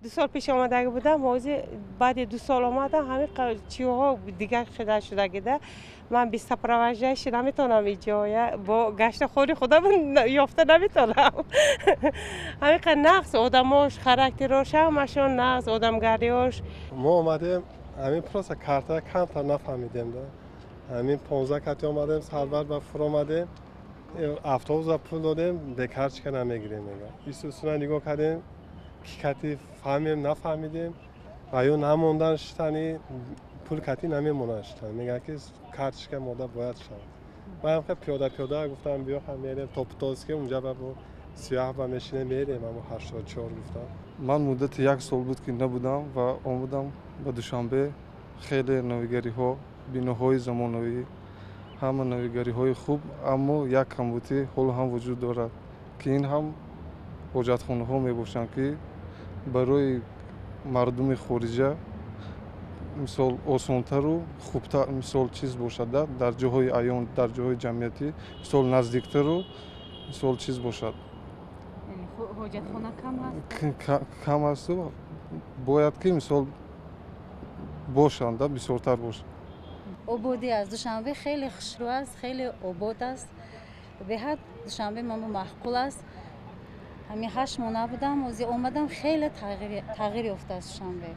2 сол пеш омадаги будам, ҳозир баъди 2 сол омадам, ҳамин чиҳо дигар шуда шудагида. Ман без сопровождающий наметавонам, иҷоя бо гашта хори худам ёфта наметавонам. Ҳамин қадр нағз, одамош, характерош, ҳамашон нағз, одамгариёш. Мо омадем, ҳамин просто карта камтар нафаҳмидем да. Ҳамин 15 кати омадем, сарбар ба фуромадем, автобуса пул додем, бе карточка намегирем мега. Исусуна нигоҳ кардем, ки кати фаҳмем, нафаҳмидем ва ё намондан шитани пул кати намемонанд шитан, мегӯянд ки карточка мода бояд шавад. Маам ха пиёда пиёда гуфтам, биё ха мерем то Путовский, унҷа ба бо сиёҳ ба мешинем, мерем амо 84 гуфтам. Ман муддати як сол буд, ки набудам ва омадам ба Душанбе. Хеле навигариҳо, биноҳои замонавӣ, ҳама навигариҳои хуб, аммо як камбудӣ ҳоло ҳам вуҷуд дорад, ки ин ҳам ҳоҷатхонаҳо мебошанд, ки барои мардуми хориҷа мисол осонтару хубтар мисол чиз бошад, дар ҷоҳои аён, дар ҷоҳои ҷамъиятӣ мисол наздиктару мисол чиз бошад. Ҳоҷатхона кам аст? Кам асту бояд ки мисол бошанд, бисёртар бошанд. Ободӣ аст. Душанбе хеле хушрӯ аст, хеле обод аст. Беҳад Душанбе мамо маъқул аст. Ҳамин 8 моҳ набудам, ҳозир омадам, хеле тағйир ёфтааст Душанбе.